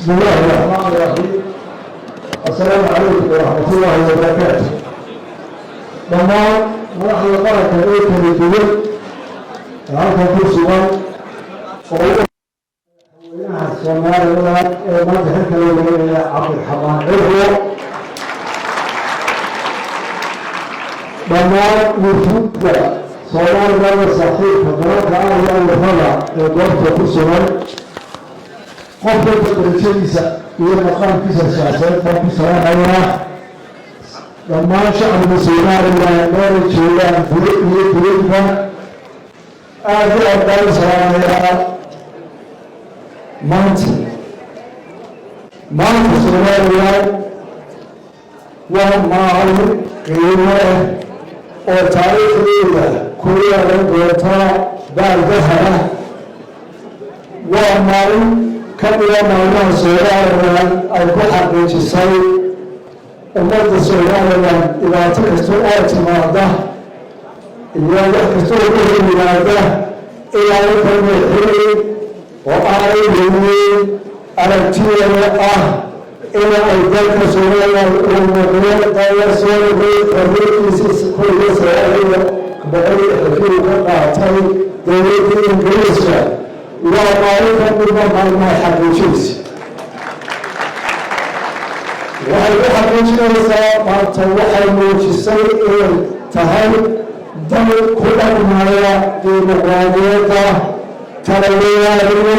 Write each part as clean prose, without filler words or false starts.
بسم الله الرحمن الرحيم. السلام عليكم ورحمة الله وبركاته. Dhammaan madaxda qaranka ee kala duwan ee halkan ku sugan, oo madaxweynaha Soomaaliland ee maanta xilka loo wareegaya, Cabdiraxmaan Cirro, dhammaan wufuudda Soomaaliland, saaxiibka dalalka ah iyo ururada ee goobta ku sugan, qof walba darajadiisa iyo maqaamkiisa siyaasadeed baan ku salaamayaa. Dhammaan shacbiga Somaliland meelay joogaan, gudo iyo dibadba, aada iyo aad baan u salaamayaa. Maanta Somaliland waa maalin qiimo leh oo taariikhdeeda ku yeelan doonta baal dahaba. Waa maalin ka mida maalmaha Somaliland ay ku xaqiijisay ummadda Somaliland dhibaato kasta oo timaada iyo wax kasta oo ku hor yimaada inaanay ka leexinin oo aanay weliyeen aragtideeda ah in ay dalka Somaliland uu noqdo dal soo noqday xorriyadiisii 1960kii uu ka qaatay dowladda Ingiriiska. Waa maalin ka mida maalmaha xaqiijinaysa. Waxay ku xaqiijinaysaa maanta, waxay muujisay inay tahay dal ku dhaqmaya dimuqraadiyadda, talawaadimo,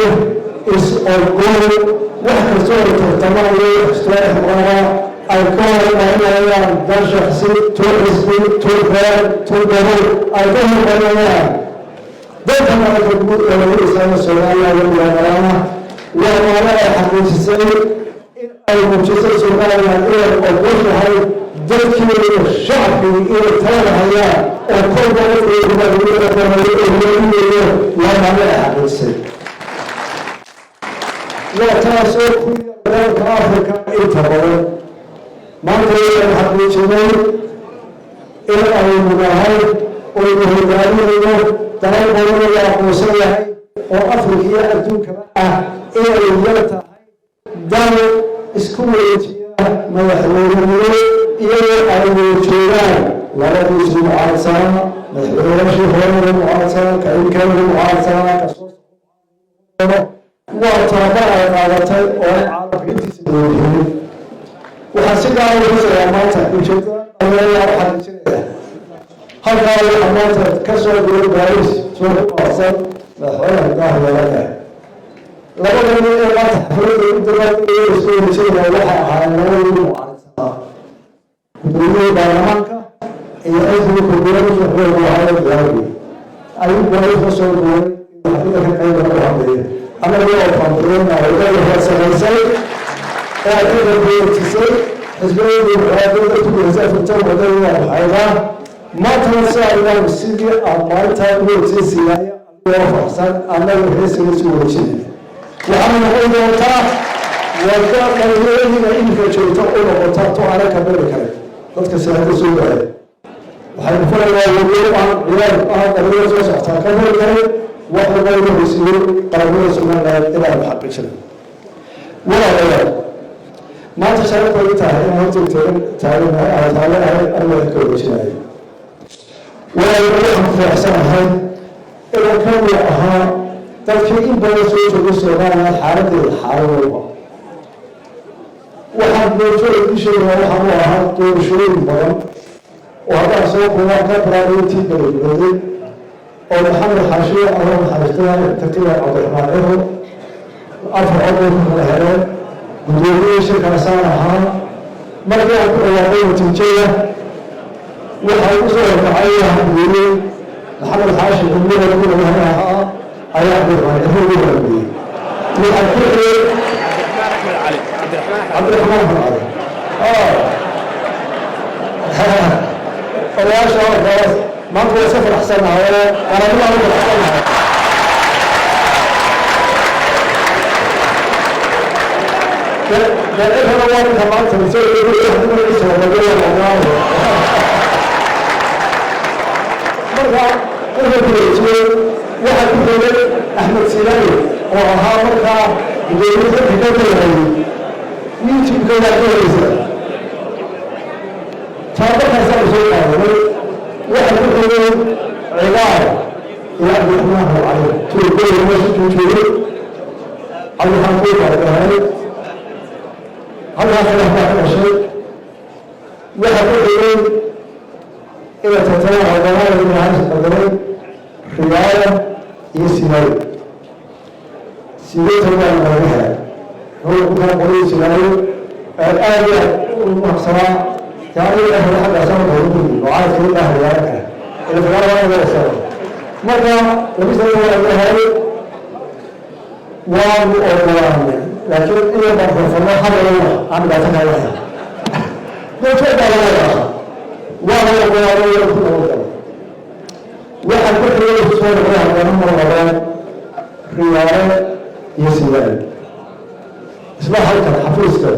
is-ogol, wax kasta oo tartamanayo, wax kastoo dhexmara ay ka hormarinayaan dan shaksi, tu xisbi, tu reer, tu gobol ay ka hormarinayaan dalka marka guud ee lagu dhisayo Soomaaliya weligaagalaana. Waa maalin ay xaqiijisay in ay muujisay Somaliland inay ogoshahay dadkeeda, shacbigi, inay talada hayaan oo kolba qofkeedubaoo. Waa maalin ay xaqiijisay, waa taasoo ku dalka Africa inta badan. Maanta waxaynu xaqiijinay in aynu nahay oynu hogaaminayno dalal badan oo la aqoonsan yahay oo Afrika iyo adduunkaba ah inay yar tahay dal isku wareejiya madaxweynenimo iyadoo ay wada joogaan labadiisu mucaaradsanaa, madaxweynayaashii horena mucaaradsanaa, ka-inkana mucaaradsanaa, kasoo. Waa tababar ay qaadatay oo caalamka intiisa wadahelin. Waxaan si gaara u xusayaa maanta, ujeedada u xaqiijinaya, halkaa waxaa maanta ka soo diray Baaris soo ku qaadsan madaxweynaha daahyeelada. Labada nin ee maanta xafladda u dabaaldegaya isku wareejinaya waxay ahaayeen labadii mucaaradsanaa, gudoomiyihii baarlamaanka iyo xisbiga kulmiyada. Ayuu Baaris ka soo duuray xafladda ka qayb lagu hadlaya. Anaga oo fanfurina wadada hor samaysay oo ay ka qaybgeetisay xisbiyada dimuqraadiyadda ku afartan wadada waa maxaydaa. Maantana si aynan sidii aad maalintaa u wareejinsiinaaya adigoo faraxsan, annaga heesiga isu wareejinaya, waxaana noqon doontaa wada dhalinyaradiina iminka joogta u noqota to aanan ka beri karin. Dadka siyaasada soo gaaya waxaynu furaynaa wado aan ciyaar aan dhalinyaro soo socotaa ka beri karin. Wax walba lagu horsiiyo qaramada Somaliland inaanu xaqiijina. Walaalayaal, maanta sharaf bay tahay inaan horta taagan taaganahay aniga ka wareejinayo. Walaal, waxaan ku faraxsanahay inaan ka mid ahaa dadkii in badan soo joogay Somaliland xaaladeeda, xaalad walba. Waxaan doorashooyin sheegaa, waxaan u ahaa doorashooyin badan oo haddaan soo kulmaan ka bilaabay tii gabagabooday oo Maxamed Xaashiyo, Allah naxariistaya, tartiba Cabdiraxmaan Ciro 4 cod bay ku kala heleen. Guddoomiyihii shirkaasaan ahaa. Markii aan ku dhawaaqay natiijada, waxaa ugu soo horkacay hambeeyey Maxamed Xaashi xubnihooda ku madaxda ahaa ayaa Cabdiraxmaan Ciro ugu hormeeyey. Waxaa ku xigay Cabdiraxmaan Axmed Cali. Odayaasha horkaas maanta waa iska faraxsanahay oo qarannimaan u faraxsanahay. Cirana waa ninka maanta magaciisa. Marka wuxuu kureejiyey, waxaa ku xigay Axmed Silaani oo ahaa markaa gudoomiye xilka ka tagayay. YouTube-kooda ka helaysa. Tababarkaasaa soo qaadanay. Waxa ku xigay Cigaal iyo Cabdiraxmaan Cali tuurgooda meesha joogay. Cabdiraxmaan kuuka ahay, halkaa khilaaf baa ka dhashay. Waxa ku xigay inay tartamaan hoggamaanka qaldamay Riyaaya iyo Sinaayo. 80 baa laga helay wuxuu ku kala qoray Sinaayo aad iyo aad u maqsanaa taariikh ahla xagga sanadka mucaaradka ah riyaaya ila fagaara. Marka 2 sano waa laga helay, waanu ogolaanay, laakiin in baan farfano hadalna aan dhibaato kala lahayn dadka baa laga wadaa. Waa la ogolaaday, waa ku nabadgalay. Waxaa ku xigay soo noqday haddana mar labaad Riyaale iyo Sidaali isla halkan xafiiska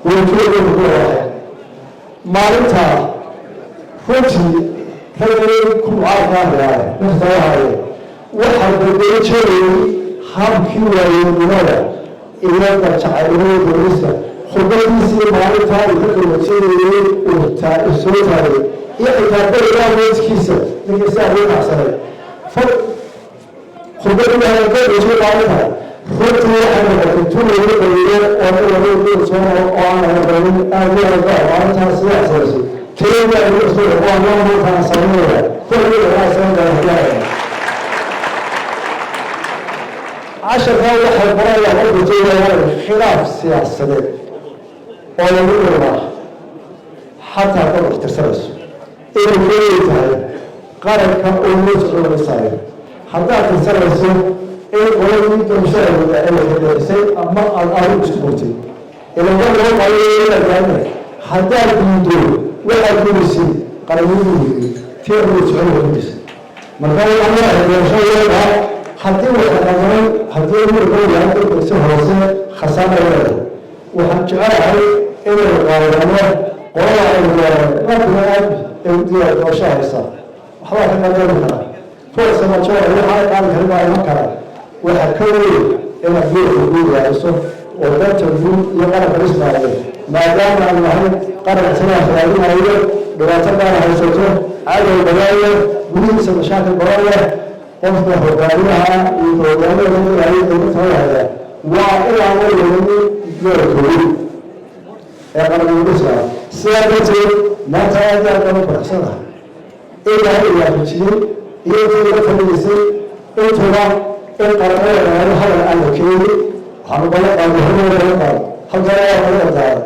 weyjoogooda ku wadahay maalintaa. Runtii raggii ku mucaaradkaa Riyaale ninkasawahaye waxaa bedelo jeegayay habkii waayeelnimada iyo darjacaylnimada booliska. Khudbadiisii maalintaa uu ka kalwajeedayay uu soo taagay iyo xitaa berigaa meedkiisa ninkii sidaa ugu kacsanay khudbadii waxay ka maalinta. Runtii waxay noqotay tun lagu qaliyo oo in lagu soo oo aan laga qarin aad iyo aad baa maalintaas sidaa samaysay keliya lagu soo waa noo maantaan samaynaya kulli waa samaynaya. Casharkaa waxay barayaan u jeedayaan khilaaf siyaasadeed oo lagu dhulmaa xataa dad wax tirsanayso inay keliya tahay qaranka oo loo socodisaayo. Haddaad tirsanayso in qoladii doorashada ay waxbixisay ama aada adigu isku qortay ilaa loo qayo, haddaad diido waxaad gurisay qarannimadii tii loo socon waydis. Marka waxaan leeyahay doorashada haddii wax la qadaray, haddii murka yahay dadka si hoose khasaara leedahay. Waxaan jecelahay inaynu qaadano qolada aynu dooranay markiba aad ay u diyaar doorasho haysaa, waxbaa ka qadari kara kuwa samajoor waxaa qaadi karin baa iman kara. Waxaa ka weyn inaad guurka guud ilaaliso oo danta guud iyo qaranka dhismaayo, maadaama aan nahay qaran sidaas raadinayo, dhibaato gaara haysato, cadow badan leh, gudihiisa mashaakil badan leh. Qofka hogaamiyaha iyo hogaamiyada ilaaliya dowladda haya waa inaan la yeelin doorkoodu ee qaranimadiisa. Sidaa darteed maanta aad iyo aad baan u faraxsanahay ilaahay waafajiyey iyo intii la fadhiisay intuba in qaranada dhamaado hadal aan la keenin. Waxaanu ballan qaaday, hormar ballan qaaday, halkana waa laga qaaday.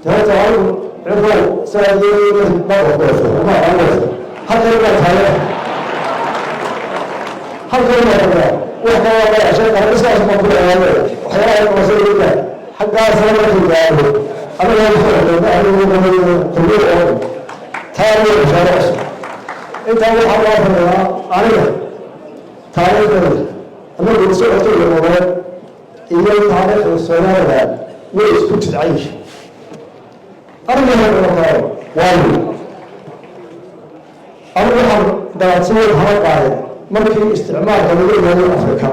Horta anigu cirow sidaa ma halkan baa taale, halkan baa tagaa wax kale waa qashay qaran iskaas ma ku ciyaaraya waxyaabaha qabasada xaggaasna markuu gaaro aniga anigu kulliyo oo dhan taa iyo bishaaro cusub. Intaa waxaa loo fadhiyaa aniga taariikhdayda ama socodkayga nololeed iyo taariikhda Soomaalida way isku tidcan yihiin. Aniga noqotaa waayo anigu waxaan dhalatay haba qaaday markii isticmaalka laga imaaday Afrika.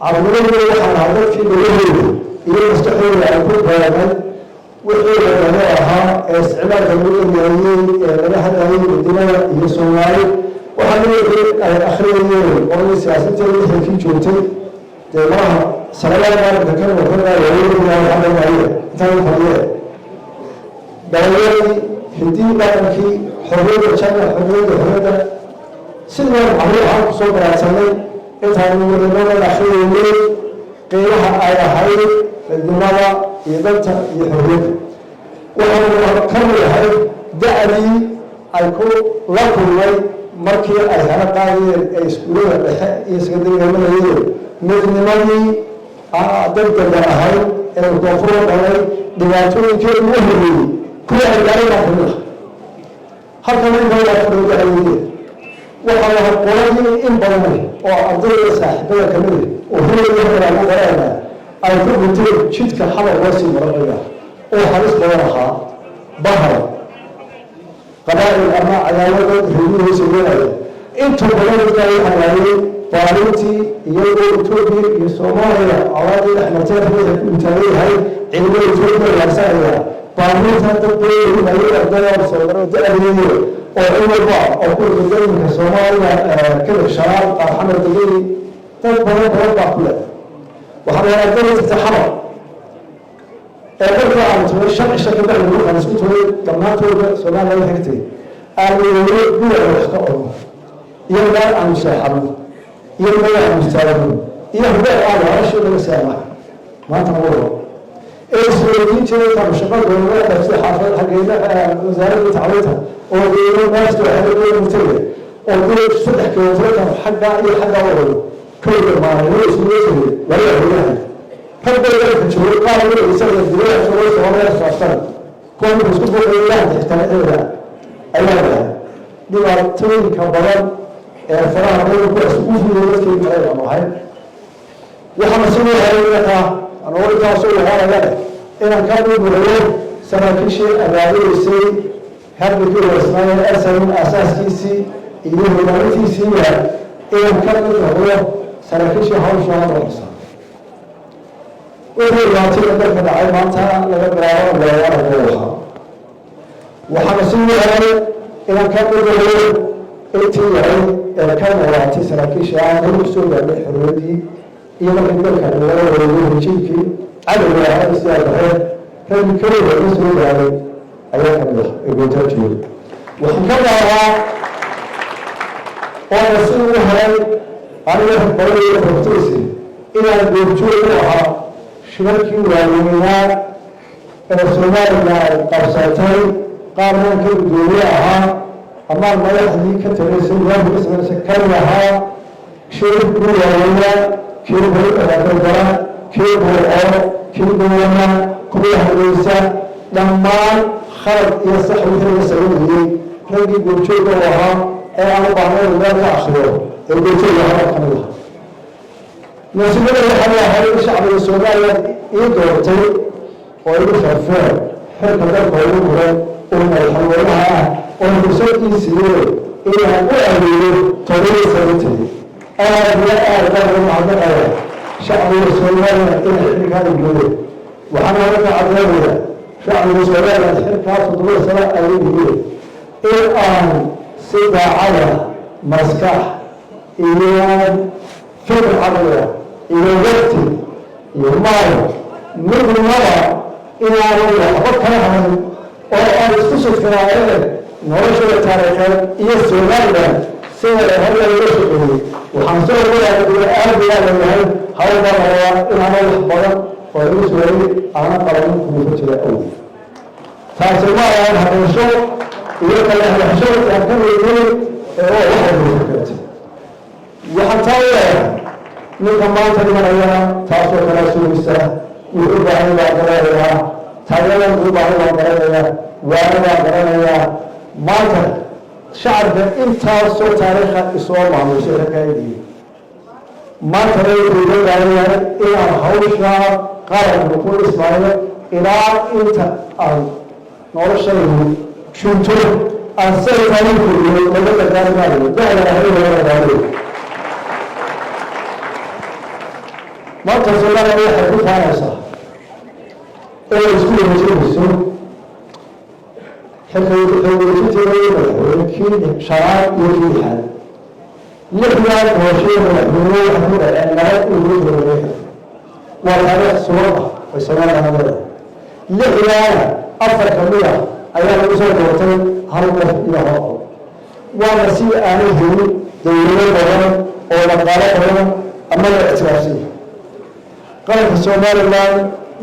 Carruurmadooda waxaan ahaa dadkii dhagahooda iyo maskaxdooda ay ku beernay wixii wadano ahaa ee isticmaalka lagu imaayey ee laga hadlayay midnimada iyo Soomaali. Waxaa wixii ay akhriyayeen qoladii siyaasadteeda lixdankii joogtay dee malaha sanadaha maalinka kan wakanaayo intaan fadhiye dhalinyaradii hidii dhaqankii xorriyadda jana xorriyadda sidii carruur ahaan kusoo garaadsanay intaanu wadamada akhriyaynay qiimaha ay ahayd midnimada iyo danta iyo xorriyadda. Waxaanu ka mid ahay da-dii ay ku la kulmay markii ay hela qaadayeen ee iskuullada dhexe iyo sekondariga marayeen midnimadii degdega ahayd ee koonfur dhalay dhibaatooyinkii ugu horreeyey kuwa ay gaaray baan kamid ah. Halkan inta fadhiyo waxaa lahaa qoladii in badan oo ardayda saaxiibada kamid oo huraya lagu qoraana ay ku dhinteen jidka xabar loo sii maranayo oo halis badan ahaa bahal qabaa'il ama cadaawada reerihii sameynaya. Inta badan dadkaa waxaa waayey baalintii Iyagoo Etoobiya iyo Soomaaliya colaadii dhexmartay ruuxa uu taagan yahay, ciidamada Etoobiya laagsanaya baabuurta dad badan ardayda soo da-adeeyo oo cid walba oo ku degayinka Soomaaliya kadib sharaab qaar Xamar degay, dad badan badan baa ku leh. Waxaa la ardayda tagta Xamar ee markii aanu tumay 5 cisho ka bacdi markaan isku tumay dhammaantooda Soomaaliya waxay ka tegey aanu weli guriga wax ka odno iyo meel aanu seexano iyo meel aanu istaagno iyo hubeel aanu noloshii laga seema maanta nagu wado ee isweydiin jiray taanu shaqo doonaa sida xaafad xaggeeda wasaaradda tacliinta oo geeyo meeshta waxay mutaya oo guri 3 kilomitir taanu xagga iyo xagga u wado kowda maalin isugu jiray waliba hogahay rag bay dalka joogay qaar wada isaga dibadaha joogay Soomaaliya saabsan kuwa marka isku buuqayaan xitaa ayaa lahay dhibaatooyinka badan ee faraha badan ku isugu fiday dadkii kale aanu ahayn. Waxaana sidoo helay markaa anoo intaasoo waxaanaya leh inaan ka buubuxiyo saraakiishii abaabuleysay hadalkii warsmaaye SNM aasaaskiisii iyo hogaamintiisiiba, inaan ka mid noqdo saraakiishii hawshaa noqosa. Wixii dhibaatada dalka dhacay maanta laga bilaabo leeyaanayo ahaa. Waxaana sidoo helay inaan ka mid noqdo intii yaray ee ka noolaatay saraakiisha aan lagu soo gaadhay xorriyaddii iyo markii dalka laga wareegay rejiimkii cadowga ahaa sidaa baxeen raggi keliga ka soo gaaray ayaa ka mid ah ee goobtaa joogay. Waxaan ka dhaawaa oo nasiib u helay aniga baradayda rabtaysi inaan goobjoog u ahaa shirarkii waaweynaa ee Soomaaliya ay qabsatay, qaarna ka guddoomiye ahaa amaan madaxdii ka tagaysay nidaamka ka samaysay kamid ahaa. Shirarkii waaweynaa, kii Berbera, kii Burco, kii Gowana, kuwii Hargeysa, dhammaan khalad iyo sax wixii laga sameynayey raggii goobjoogga u ahaa ee aan u baahnayn meel ka akriyo ee goobjoogga ahaa ka mid ah. Nasiibada waxay ahayd in shacbiga Soomaaliya ii doortay oo igu sharfeen xilka dalka ugu muran oo madaxweynaha ah oo fursad ii siiyeen inaan u adeeyo 10 sano tegey. Aad iyo aad baan ugu mahadnaqaya shacbiga Soomaaliya inay xilkaa igudeen. Waxaana halka caddeynaya shacbiga Soomaaliya xilkaa 7 sano ay igudeen in aan si daacada, maskax iyo fikir caqliga iyo waqti iyo maal midnaba inaanu waxba kala hayn oo aan isku sudfinaayeen noloshooda taariikheed iyo Somaliland sida ay hadda loo shaqeeyey. Waxaan soo ogayaa aad baa leeyahay hawl baan rabaa inaana wax badan oo igu sugayay aana qabanin kuufa jira awgeed. Taasi ma ahan habeesho iyo kala hesho aan ka weynay ee oo waxay keentay. Waxaan taa leeyahay ninka maanta dhimanayana taasoo kala sugaysa. Wuxuu baahan baan garanayaa, taageeran ugu baahan baan garanayaa, waana baan garanayaa. Maanta shacabka intaasoo taariikha isoo maamushay rakaydii maantana wuxuu iga baahan yahay inaan hawshaa qaranka ku dhismaayo ilaa inta aan noloshaydu junto aan saytaani koriyo laga gargaari maayo dacda ahay laga gargaariyo. Maanta Soomaaliya waxay ku faanaysaa inay isku wareejinayso xilka wareejinteeda madaxweyne kii shanaad iyo kii lixaad. Lixdaa doorashada madaxweyne waxay ku dhaceen nabad in lagu wareegay. Waa taariikh sugan ah oy Soomaaliya leedahay. Lixdaana afar ka mid ah ayaa lagu soo doortay hal qof iyo hal cod, waana si aanay helin dowlado badan oo dhaqaalo badan ama la ictiraafsan yahay. Qaranka Somaliland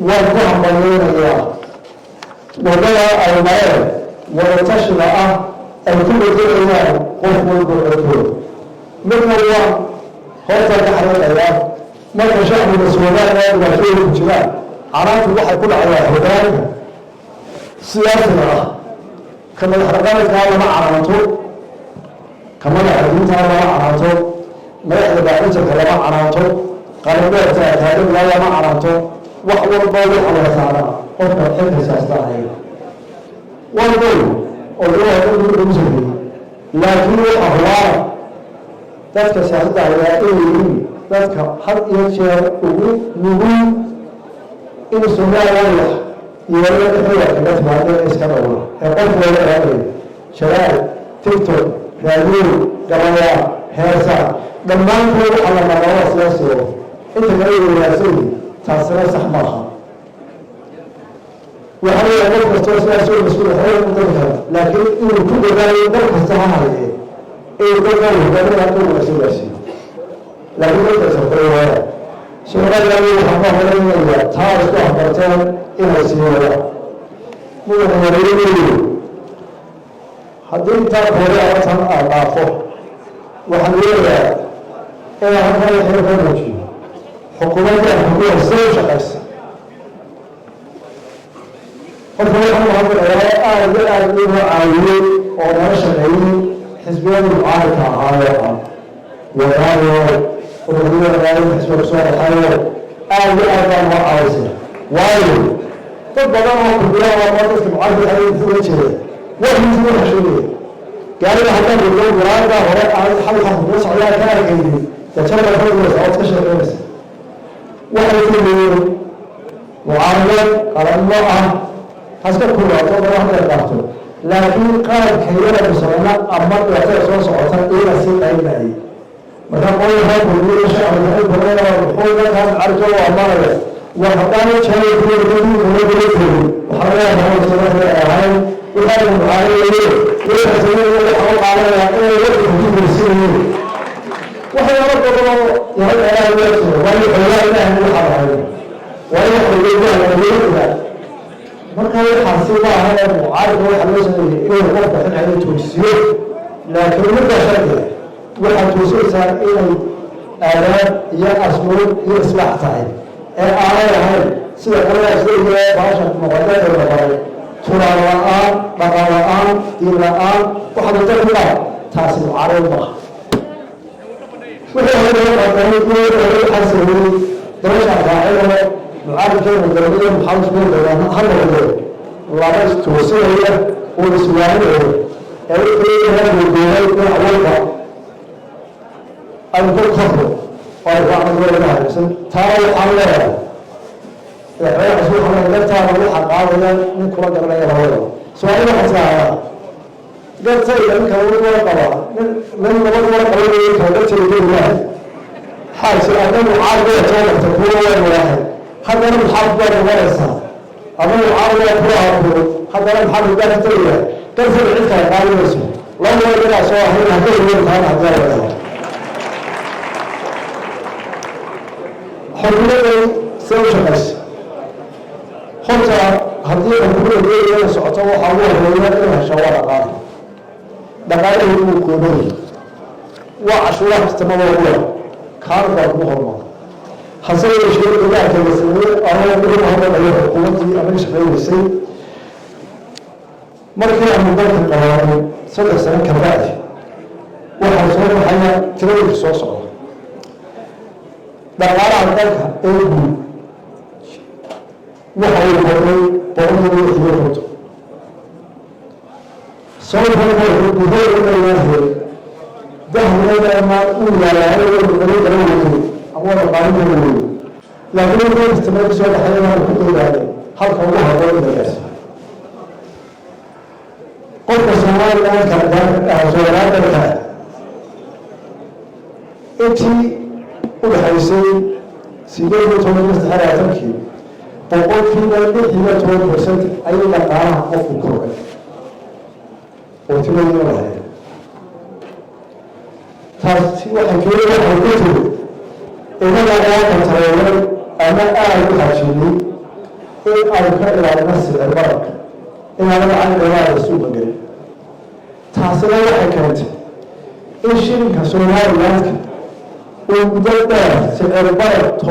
waan ku hambalyeynayaa wadada ay mareen wadatashiga ah ay ku bedelayaan qof walba codkooda. Midna waan horta ka xariiqayaa: marka shacbiga Somaliland dhibaatooyin ku jiraan, canaantu waxay ku dhacdaa hogaanka siyaasiga ah. Ka madax dhaqameedkaa lama canaanto, ka madaxa diintaa lama canaanto, madaxda baacinjarka lama canaanto, qalinbeerta akaademiga lama canaanto. Wax walba waxa la saaraa qofka xilka siyaasadda walbow oo dowlaha ugu sarreeyey. Laakiin waxa hubaana dadka siyaasadda hayaa inay yihiin Dadka had iyo jeer ugu nugul in Somaliland wax yeelada dhexdooda kaga timaado ee iska dhowra ee qof looga eedayo jaraa'id, TikTok, raadiyo, gabayaa, heesa, dhammaantood waxaa la maqlaa siyaasigo, inta kale way wanaagsan yihiin. Taasina sax maaha. Waxaa leeyahay qof kastoo siyaasi oo mas-uul waxba u dari kara, laakiin inuu ku dadaalayo dal kasta ha haye inuu dalka hogaaminaya halka wanaagsan gaarsiiyo, laakiin dadka safray waaya. Somaliland waxaan ka horeynaya taa isku afbarteen inay sii wadaan. Mudan wareegayo, haddii intaa koore arrintan aad dhaafo, waxaan leeyahay inaan halkan xil ka muujiyo xukuumadda xukuumad sida u shaqaysa. Qofka waxaan uhadlayaa aada iyo aada inoo caawiyey oo nala shaqeeyey xisbiyadii mucaaridka ahaayo ah wadaayo ururiyada xisbiga kusoo baxayo, aada iyo aad baa noo caawisay, waayo dad badan oo kulbiyaa waa dadka mucaaridka waxay uga jeeda warkiisa waxa sheegaya gaariga haddaan dhigno muraayada hore aan xalka kula socdaa ka arkaynin dee jabka fadhiisa ood ka sheekeynaysa. Waxay sameeyeen mucaaradad qaranno ah haska kulaato badan hadday qaabto, laakiin qaabka iyada musameyna ama dhibaatada soo socota iyaga sii qaybinayay. Marka qolada reer kulmiye shacabka waxay badanaa muxuu dalkaas mucaaridka u ammaanaya war haddaana jaayo kuwa waxaa laga yaabaa ahayn waxaana mucaaradayeen waxa sameeyay waxa u qaadanaya inay waddanka ku guursanayeen waxyaalo badan oo yahay ilaahay waa jira, waayo xoolaha ilaahay waxaa lahayn waayo xoolaha. Marka waxaasi ma aha ee mucaaridka waxaa loo sameeyey inuu qofka xilxaya toosiyo, laakiin midda shardiga waxaad toosinaysaa inay aadaab iyo asluub iyo islaax tahay ee aanay ahayn sida qoladaas leeyahay baasha muqadada la baray, turaan la-aan, dhaqan la-aan, diin la-aan, waxaad wada ku qaad, taasi mucaarad maaha. Wixii hore loo qaadanay kuwa waxaa sameeyey dabasha raacino mucaaridkeena dowladda maxaa isku dowlad ha noqdo laba istoosinaya oo iswaaninaya ee wixii laga gogoolay dhinac walba aynu ku kafro oo ay raacno laga haysan. Taana waxaan leeyahay madaxweyne cusub waxaan leeyahay gartaada waxaa qaadaya nin kula garanaya labadaba. Soomaalida waxaa tiraahdaa gartayda ninka lagu wada qabaa nin nin labada wada qabanaya kala gartayda geliyaa xaasi adna mucaarad waa soo marta kuwa waa waahay, haddana maxaad baad noqonaysaa ama mucaarad waa kula hakulo, haddana maxaad hoggaan ka tagayaa gartayda cid kale qaadi mayso, labada wadagaa soo ahayn hadday weyn taana haddii la dhaho. Xukuumadday see u shaqaysa? Horta haddii xukuumadda geegeeda socoto, waxaa ugu horeeya inay hesho waa dhaqaale. Dhaqaalihii wuu koobanayay, waa cashuuraha kastamada ugu yar, kaana baa kuma hormaro. Hase yeeshee dadaalka la sameeyey anoo ugu mahadnaqayo xukuumaddii ama ka shaqeynaysay markii aanu dalka qabaanay 3 sano ka bacdi, waxaa soo baxaya tiradinka soo socda. Dhaqaalaha dalka ee guud waxa uu kordhay 56%. Sababta gudaheeda dahweedana uu yaalaayo wada kala waday ama wada qaalin kala waday, laakiin markii istimay kasoo baxay waxaan ku dadaalay halka ugu habboon in la gaarsiiyo qofka Somaliland kala dalka. Intii u dhexaysay 18 iyo 23-kii, 16% ayay dhaqaalaha qofku kordhay oo tiradii lahayd. Taasi waxay keeni waxay ku tiri inaga oo kantaroolay ama aada u xajinay in aynu ka ilaalino sicir bararka, inaana lacag dheeraada suuqa gelin. Taasina waxay keentay in shilinka Somalilandka uu muddo dheer sicir barar 10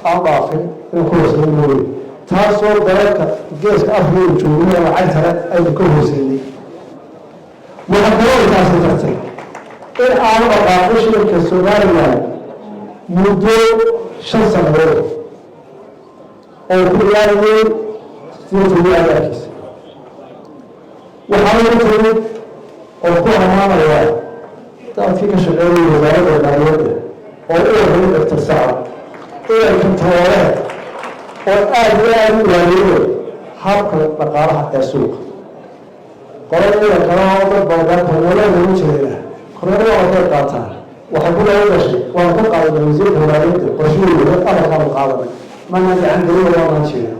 aan dhaafin inuu ka hooseeyo mooye, taasoo dalalka Geeska Afrika uu joogay lacagtale aynu ka hooseynay. Waxaa kaloo taasi tartay in aanu dhaqaaqo shilinka Somaliland muddo 5 sanadood oo ku ciyaarayay 80 agaarkiisa. Waxaa lagu timid oo ku amaanayaa dadkii ka shaqeeyay wasaaradda maaliyadda Oo u horreeyay Doctor Sacad inay kontarooleen oo aada iyo aada u ilaaliyeen habka dhaqaalaha ee suuqa. Qolada kale oo dad badan korneelada lagu jeeda, korneelada waa ka qaataan, waxay ku laba gashay. Waan ka qaadanay wasiirka maaliyadda qorshahooda, amarkaanu qaadanay, mana gacan geliya, waanaan jeeda.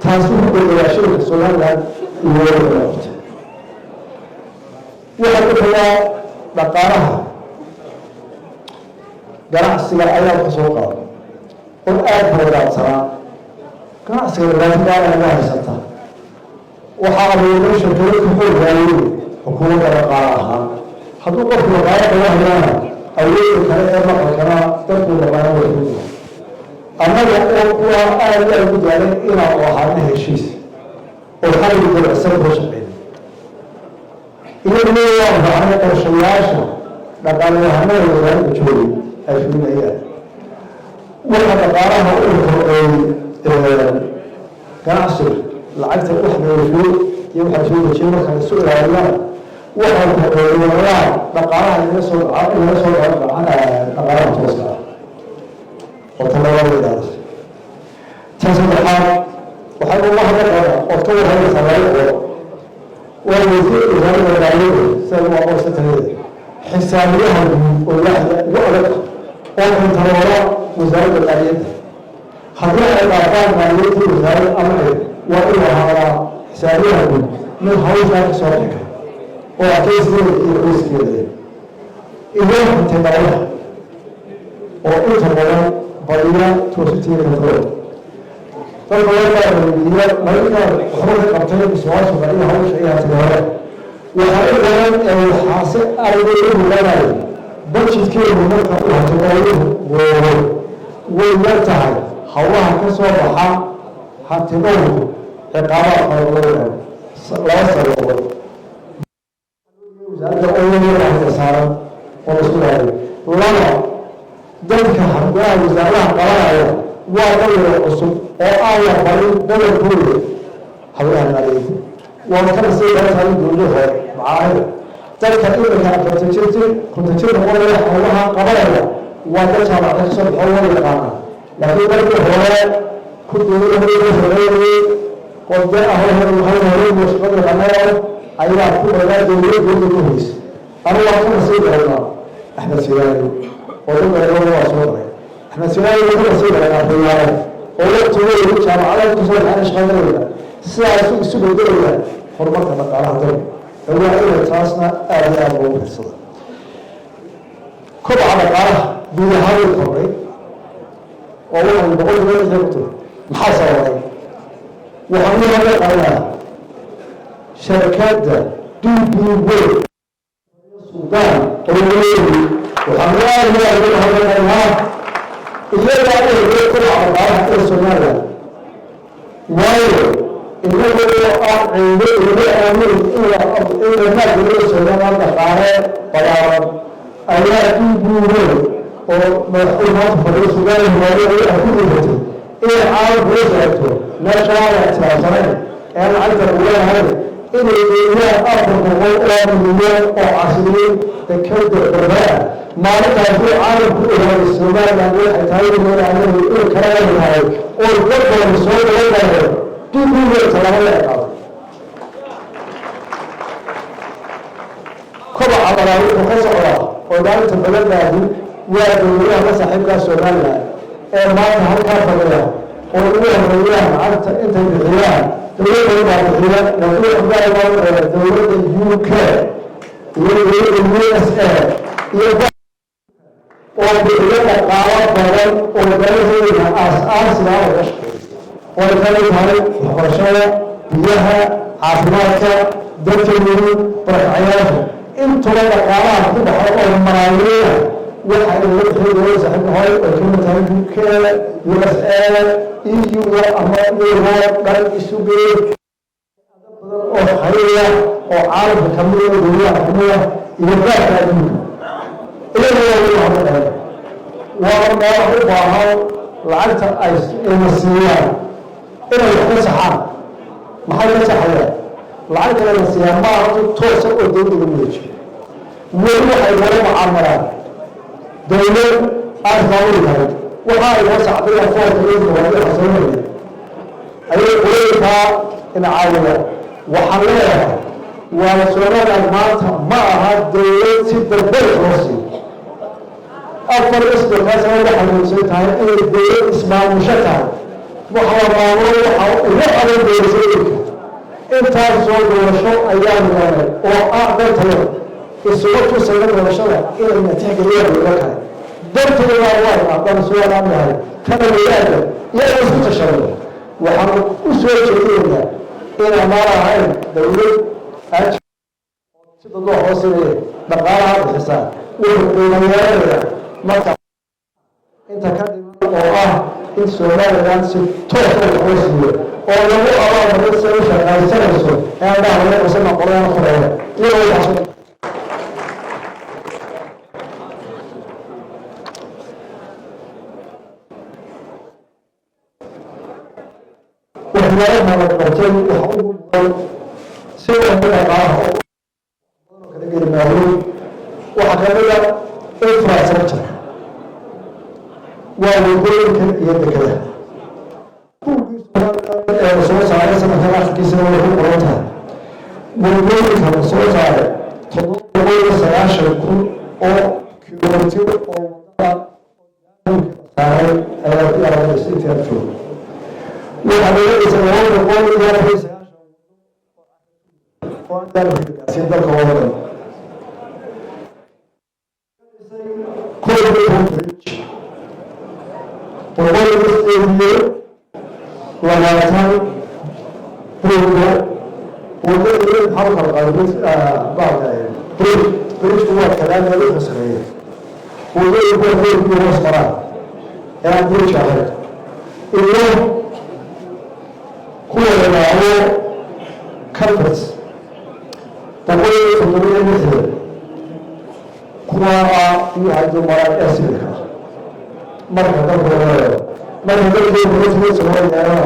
Taasi wuxuu bedelaa shirka Somaliland iyo wada. Waxaa ku xigaa dhaqaalaha ganacsiga ayaa ka soo qaada oo aada hogaadsanaa ganacsiga. Dhibaato gaara naga haysata. Waxaa abuuray shirkado ku xoog waayey xukuumadda dhaqaale ahaan. Hadduu qofku dhaqaalo kaga hayana, awoodda kale ee maqalkana dadku dhaqaalo way ku annaga oo kuwa aada iyo aada ugu daalay inaanu ahaano heshiis oo xaligi dabacsan koo shaqeyn. Iyaguna waan raacnay qorshayaasha dhaqaalayahanada wasaaradda joogay ay fulinayaan. Waxa dhaqaalaha uu kordheeyey ganacsiga, lacagta wax dheefiyo iyo waxaa soo dejiyo marka isu ilaaliyaan, waxaa kordheeyay dhaqaalaha inaga soo dhaco dhaqaalaha tooska ah oo talabaada ilaalisa. Tan saddexaad, waxay uga hadlaqaynaa ood ka warhaynaysaa laba qodob. Waa wasiir wasaaradda maaliyadda sida u aqoonsan taliyada xisaabiyaha guud oo waaxda ugu adag oo kontaroola wasaaradda maaliyadda. Haddii ay dhaafaan maaliyaddii wasaaradda ama waa inuu ahaadaa xisaabiyaha guud mid hawshaa ka soo bixi kara oo adkeysigeeda iyo qoyskeeda, iyo hantidhowraha oo inta badan badiya toosintiiyo control. Dadka warkaa weydiiya mararka waxba ka qabtay musuqmaasuqa iyo hawsha iyo hantidhowraha. Waxaa u badan ee waxaase aragay u muuqanayo budgetkeenu marka uu hantidhowruhu weero, way yar tahay hawlaha ka soo baxa hantidhowrku ciqaabaha fara laba sababood. Wasaaradda oo saaran oo la isku daayo. Laba, dadka hoggaha wasaaradaha qabanaya waa dad yaro cusub oo aan la barin badankooda hawlaha maaliyadda. Waa kana sii baran tahay dowladda hore macaanida. Dadka iminka 40 jir, 50 jir noqonaya hawlaha qabanaya waa dad jaamacada kasoo baxo, waa yaqaana. Laakiin markii hore ku dowladda hore ka shaqeynayay, qofde ah hore shaqada yaqaanaa ayaa ku dhagaa dowladda ku haysa. Anigu waan ka nasiib badanaa Axmed Silaani oo dad badan waa soo daray. Axmed Silaani waa ka nasiib badanaa Riyaale oo waqtigoodu jaamacada kasoo baxeen shaqadanaya. Sidaasu isu bedelaya horumarka dhaqaalaha dalka ee waa inay taasna aada iyo aada loogu fiirsada. Kobaca dhaqaalaha guud ahaan way kordhay oo waxay 6% ku tiri. Maxaa sababay? Waxaan u hadlaqaynaa shirkadda DP World Suudaan oo leeyihi. Waxaan aada iyo aada uga hadlaqaynaa iyagaa eegay kobaca dhaqaalaha ee Somaliland, waayo inagoo aan ciido uga aamin in la maalgeliyo Somaliland dhaqaale balaaran ayaa DP World oo madaxweyne maanta fadhiyo Suudaan hogaamiye ay ku dhiibatay inay caalamka la socoto meesha aan la ictiraafsanayn ee lacagta lagu leeyahay, inay geeyaan 400 oo milyan oo casriyin dekeda Berbera. Maalintaasi caalamku ogaaday Somaliland waxay tahay inay in kala leeyahay oo dad badan soo dabagalay. DP World tallaabo la qaaday. Kobaca labaad wuxuu ka socdaa oo maalinta badan baadi waa dowladaha la saaxiibkaa Somaliland ee maanta halkaa fadhiya oo ugu horeeyaan lacagta intay bixiyaan. Dowlad badan baa bixiya, laakiin waxaa gaar dowladda UK iyo dowladda USA iyo oo bixiyo dhaqaalo badan oo dalaheeda aas-aasiga laga shaqeeyo, oo ay kamid tahay waxbarashada, biyaha, caafimaadka, dadka nugul, barakacayaasha. Intuba dhaqaalaha ku baxa oo malaayiina waxa ay laga bixiyo dowladda saaxiibka hore ay kamid tahay UK, USA, EU ama Europe dhan isu geey badan oo khayriya oo caalamka kamida, dowladaha kamida iyo gaarka adduunka. Iyaga waa ugu mahadnaqaya, waa meelaha u baahan lacagta ay ina siiyaan inay wax ka saxaan. Maxay ka saxayaan? Lacagta ina siiyaan ma aha toosa oo dowladda lagu wareejiyo. Weli waxay nala mucaamalaan dowlad Aan ismaamuli karin waxa ay noo sacbaya foorka iyo dimuqraadiya xasilonaya ayay qolooyinkaa ina caawiya. Waxaan leeyahay, waa Somaliland maanta ma aha dowlad si degdeg loo siiyo. 34-kaa sano waxay muujsan tahay inay dowlad ismaamusho tahay. Waxa la maamulo waxa ugu adag doorashooyinka. Intaas soo doorasho ayaanu galnay oo ah dantayada isugu tusayna doorashada inayna tixgeliyaan dowlo kale. Dantayada waa haddaan Somaliland nahay kana wadaagga iyo inaan isku tashano. Waxaanu u soo jeedinaynaa inaan maan ahayn dowlad aan sida loo hoosinaya dhaqaalaha bixisaa. Wuxuu qiimo yeelanayaa marka inta ka dhiman oo ah in Somaliland si toos ah loo siiyo oo lagu abaalmarin si ay u shaqaysanayso ee aan dhaha laga qabsana qoladana fureeya iyagoo waxaas. Waxyaalaha la qabtay waxa ugu mudan si walba dhaqaalaha oo kala geli maayo. Waxaa kamid a infrastructure, waa wadooyinka iyo dekedaha. Buuggii ee la soo saaray sanadkan akhirkiisana way ku qoran tahay. Wadooyinka la soo saaray 790,000 oo kilomitir oo wadada saaray ayaa ku yaala intii aan joogo. Waxaa laga dhisay 294 oo aan gaarsiin dalka oo dhan. Bridge 128 buugo wadada maxaa u kala qaaday baalka bridge? Bridge-ku waa kalaam lagu sameeyey. Wadooyinku waa wadooyinkii hoos maraan ee aan bridge ahayn iyo kuwa la yidhaahdo culverts, 167, kuwa ah biyaha dumaraan ee sibilka ah. Marka dalka laga eego, marka dalkeenu soo yeelana,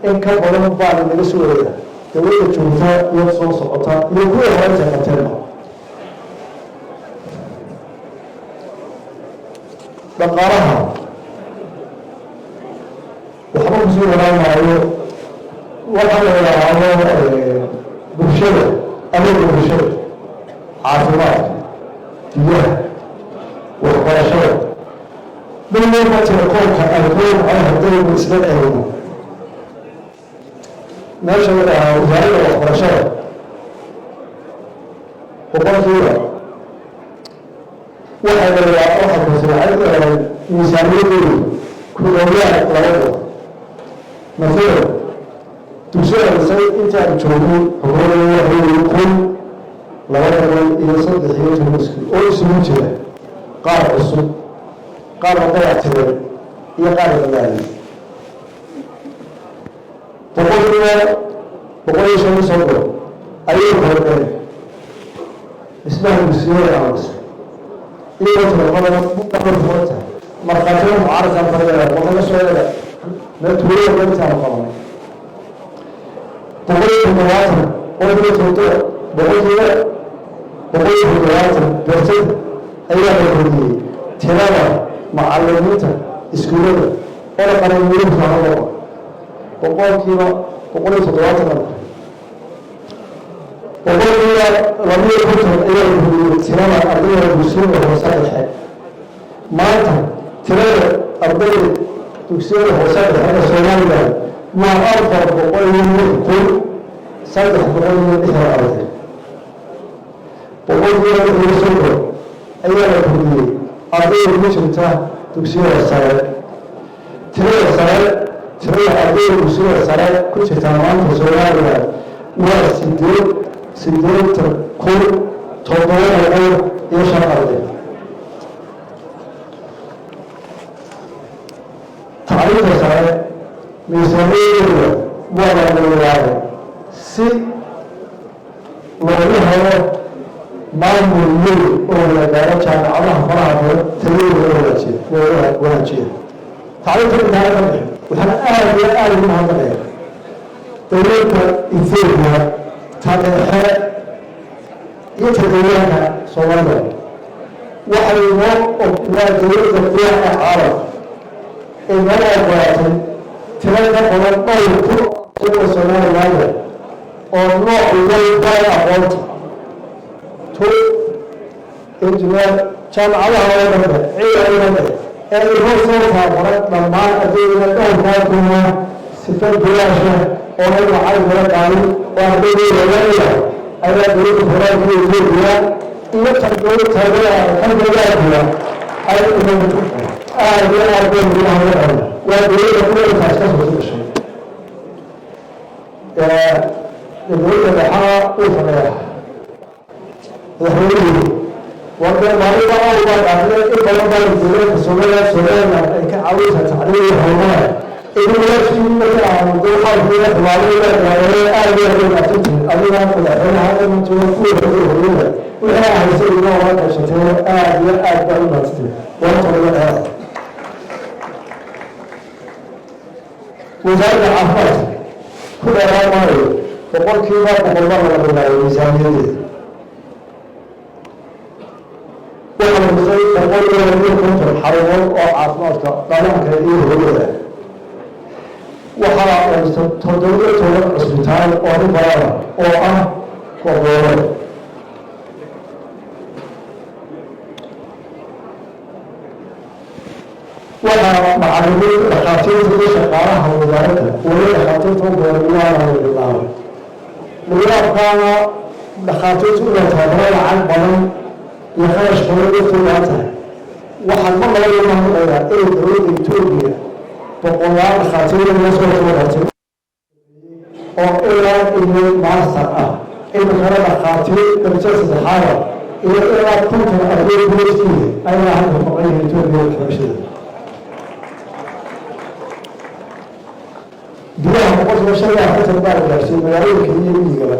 in ka badan baa naga sugaya dowladda joogta iyo soo socota iyo kuwa hore intay qabteenba. Dhaqaalaha waxba kusii waraan maayo. Waxa la yidhaahdo bulshada, adeega bulshada, caafimaadka, biyaha, waxbarashada, mid walba tirakoobka ay koo haddaynu isla eegno. Meesha la dhahaa wasaaradda waxbarashada, boqolkiiba waxay la waxay kortay miisaaniyadoodu ku dhawaad 200. Masalan, dugsiyada dhisay intaan joogay xukuumadda waxay 1213 iskuul oo isugu jira qaar cusub, qaar la dayactiray iyo qaar la dadaayay. 135% ayay kordheen dhismaha dugsiyada aan dhisay, iyagoo telefoonada furan tahay, markhaatiyada mucaaradkan fadhiya wanaga soo eega meel tuulada intaanu qabanay. 170, 7%, 170% ayaa la kordhiyey tirada macalimiinta iskuullada oo la qaray weli fiican, 170%. 52% ayaa la kordhiyey tirada ardayda dugsiyada hoose dhexe. Maanta tirada ardayda dugsiyada hoose dhexe ee Somaliland waa 406,360 arday. 36% ayaa la kordhiyey ardayda ku jirta dugsiyada sare. Tirada sare, tirada ardayda dugsiyada sare ku jirta maanta Somaliland waa 87,705 arday. Tacliinta sare miisaaniyadooda waa la milaabay si loogu helo maamul weyn oo la gaaro jaamacadaha faraha badan tayadooda loo wanaajiyo, looga wanaajiyo. Tacliinta intaana ka bixin, waxaan aada iyo aada ugu mahadnaqaya dowladda Ethiopia, ta dhexe iyo ta deegaanka Soomaalida. Waxay noo waa dowladda quyaha ee caalamka ee noo ogolaatay tiro ka badan dhowr kun oo Somaliland oo nooc walba aqoonta to engineer, jaamacadaha oo dhanbe, ciidan oo dhanbe ee inoo soo tababaray dhammaan ardayda dhowrkaa kuna sifa bilaasha oo ay lacag laga qaadin oo ardayda looga ayaa dowladda federaalka Etoobiya iyo tan dowlad taageera kan dowladda ay aad iyo aad bay ugu mahadnaqayaan. Waa dowladda kuleelkaas ka soo gashay. Dowladda dhexaa uu sameeyaa madaxweynihii waa maalinba awbaa dhaafay. In badan baa dowladda Soomaaliya, Somaliland ay ka caawinaysaa tacliim iyo horumar. Idin laftii marka aanu dulqaadkiina xumaaday aad iyo aad bay mahadsantihiin. Adiga madaxweynaha imantuga kuwa hooyada wixii aa haysay inoo wada qaybsatay, aad iyo aad baa u mahadsantihiin. Waa todoba dheeraad. Wasaaradda caafimaadka ku dheeraan maayo, 100% baa laga bilaabay miisaaniyadeeda. Waxaa la dhisay 152 xarumood oo caafimaadka dhallaanka iyo hooyada. Waxaa la dhisay 17 cusbitaal oo referral oo ah goboleed. Waxaa macalimiin, dhakhaatiirta iyo shaqaalaha wasaaradda, weli dhakhaatiirta u badan waana la bilaabay nidaamkaana. Dhakhaatiirtu inay tababaro lacag badan iyo kharash badan dadkooda tahay. Waxaan mar laba uga mahadnaqayaa inay dowladda Etoobiya boqolaal dhakhaatiir noo soo tababartay oo ilaa iyo master ah, imikana dhakhaatiir darajo saddexaada iyo ilaa 50 arday PhD ayaa hadda maqan yihiin Etoobiya waxbarashada. Biyaha 45% baa la gaarsiiyey magaalooyinka iyo miyigaba.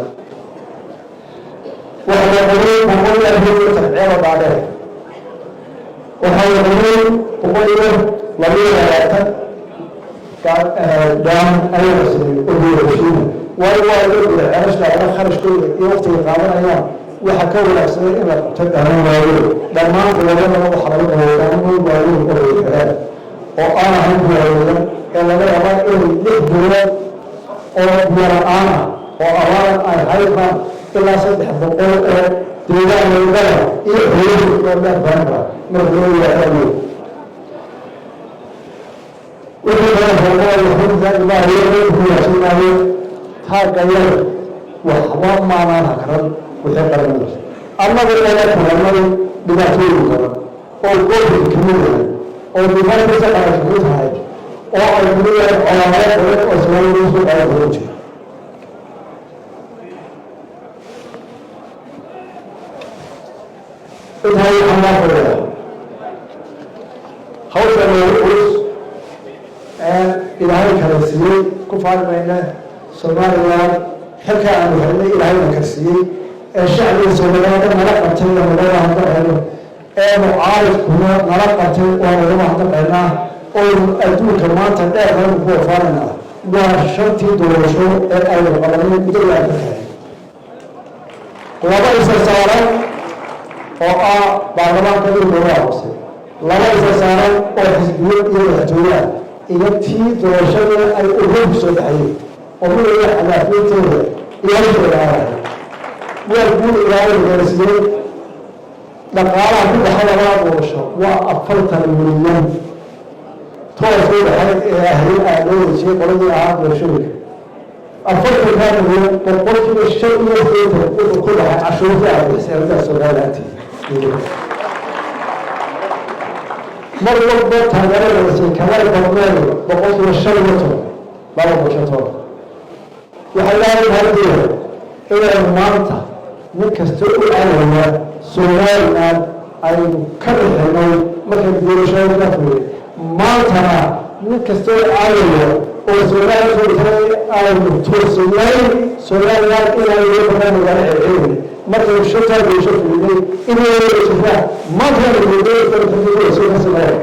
Waxaa la qoray 154 ceelo dhaadheer. Waxaa la qoray 122 dam ayaa la sameeyey oo doorashiina, waayo waa laga guday ceelashka laga kharashkooda iyo waqtiga qaadanayaan. Waxaa ka wanaagsanay in la qabto dhaaman waaweyn. Dhammaan goboladana waxaa laga qabay dhaaman waaweyn oo ay xireen oo aan ahayn biyaweyan ee laga yaabaa inay 6 bilood oo biyo la-aan ah oo abaar ay haybaan ilaa 300 oo deegaan walbada iyo xoolihii oo dheer baanba marka loo yidhaahdo. Wixii kale horumar taagayada waxba maanaan hakran. Wixii qaranaysa annaga eela kulanay dhibaatooyin badan oo gobolka kamid yahay, oo dhibaatadiisa qaran kamid tahay, oo ay kamid yahay colaado badan oo Soomaalida soo qaadan badan jira. Intaa waxaan laa fadhiyaa hawsha noogu culus ee Ilaahay kala siiyey ku faani mayne. Somaliland xilka aanu helnay Ilaahayna karsiiyey ee shacbiga Soomaaliyeed nala qabtay waa naga mahadnaqayno, ee mucaaridkuna nala qabtay waa naga mahadnaqaynaa, oonu adduunka maanta dheer aynu ku wafaanaynaa. Waa shantii doorasho ee aynu qabanay muddada aan ka tahay, laba isa saaran oo ah baarlamaanka iyo dowlaha hoose, laba isa saaran oo xisbiyo iyo madaxtooye ah, iyo tii doorashadii ay ugu soo baxayeen oo midaya xalaafiintooda iyo hawshooda aarahay. Waa guul Ilaahay gaarsiiyey. Dhaqaalaha ku baxay labada doorasho waa 40 milyan toos u baxay ee ahay aa loo wareejiyey qoladii ahaa doorashooyinka. 40-kaa milyan 85% wuxuu ku baxay cashuurtii aad bixisay arrintaas Somalilantii. Mar walba taageeradaasi kamay badneen 15%, 2%. Waxay leedahay mahaddeeda inaynu maanta nin kasta u caawaya Somaliland aynu ka bixinay markaynu doorashada ka fuulay. Maantana nin kasta u caawaya oo Somaliland soo aynu toosinay Somaliland inaynu loo badan magaalo celcelin markaynu shantaa doorasho fulinay inay jirtaa maanta aynu ka sameeya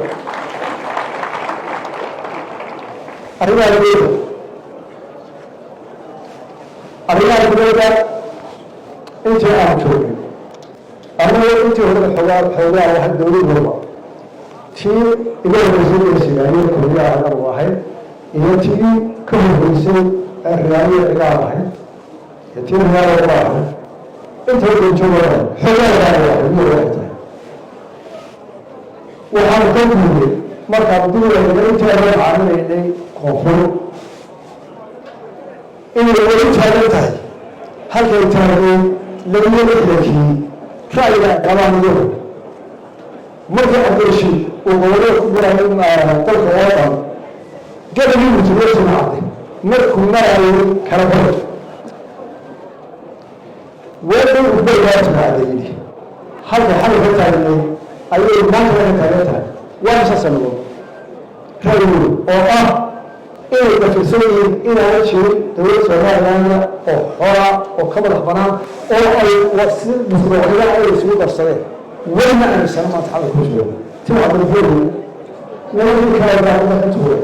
arrimaha dibadda. Arrimaha dibadda intii aan joogay Annaga intii hore xoogaa xoogaa waxay dowlad walba tii iga horreysay ee Sigaaniyo Kulmiyaha anagu ahayd, iyo tii ka horreysay ee Riyaaliya Cigaal ahayd, iyo tii Riyaala ahayd, inta goobjooga xoogaa ahayd iyo waxay tahay waxaanu ka guurnay. Markaan dib intii aan macaamilaynay koonfur inay weli taagan tahay halkay taagay 62-kii ra'yiga ay qabaan iyagu. Markii Cabdirashiid uu gobolada ku gurayay dalka oo dhan, gabagii mutulootimacday markuu marayay kala bari weedhay ubeygaa timaada yidhi, halkay xalay ka taagnay ayay maanta ka taagan tahay. Waa imisa sanadood ra'yigoodu oo ah inay dafirsan yihiin inaana jirin dowladda Somaliland oo xora oo ka madax banaan oo ay si mashruucyada ay isugu darsadeen. Welina aaminsana maanta xalay ku jiro tim Cabdilfuuri nimankii kale daaqada ka tuuray